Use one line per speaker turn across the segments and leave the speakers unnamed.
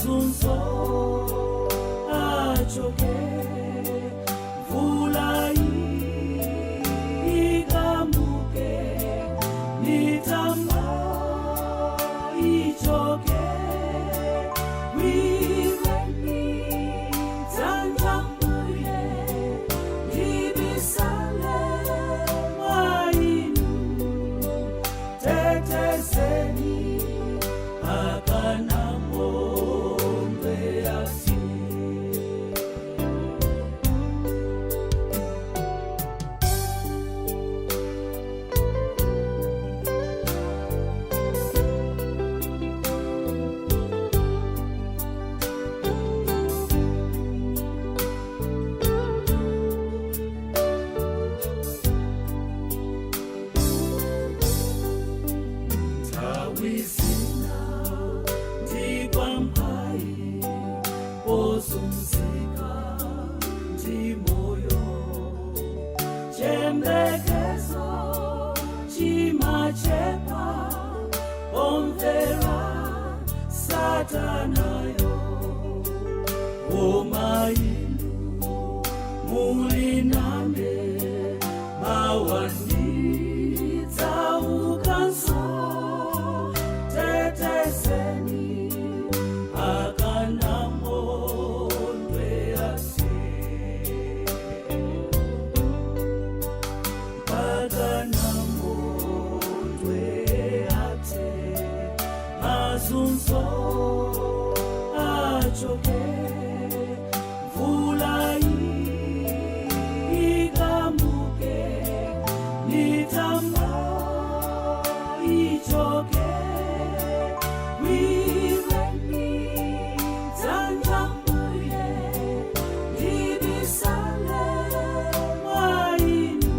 Mazunzo achoke, mvula ikamuke, mitamba ichoke. Wireni dzanjambuye, ndibisale mwainu, tetezeni akanamondwe ati. Tawizina ndikwampai pozumzika ndimoyo, chembekezo chimachepa omvera satanayo. Omainu mulinane mawanitsaukanso, tetezeni akanamondwe ase, akanamondwe ate. Mazunzo achoke, mvula ikamuke, mitamba ichoke. Wireni dzanjambuye, ndibisale mwainu,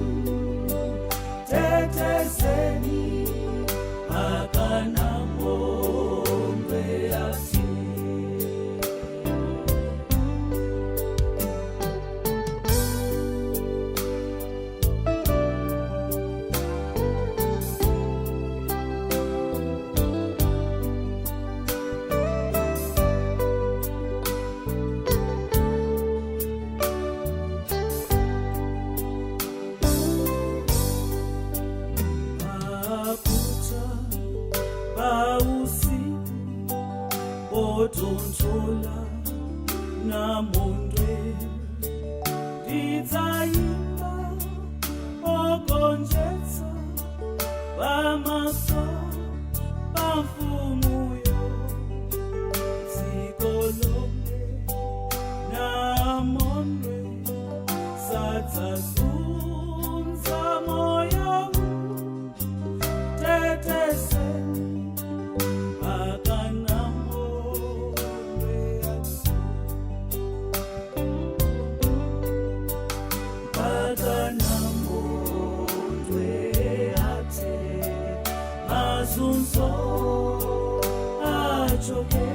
tetezeni akanamondwe ati. Pakuta pausiku potontola namondwe, ndidzaimba ogonjetsa pamaso pamfumuyo. Dziko lomwe namondwe sadzazunza moyo, tetezeni akanamondwe ati, akanamondwe ati. Mazunzo achoke,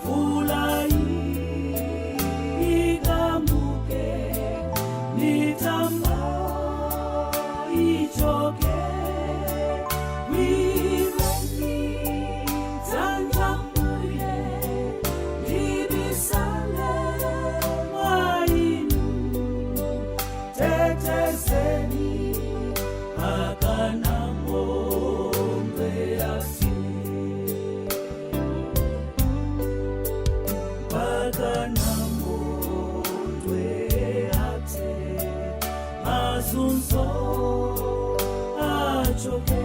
mvula ikamuke, mitamba ichoke. Wireni dzanjambuye, ndibisale mwainu, tetezeni akanamondwe ati, akanamondwe ati. Mazunzo achoke.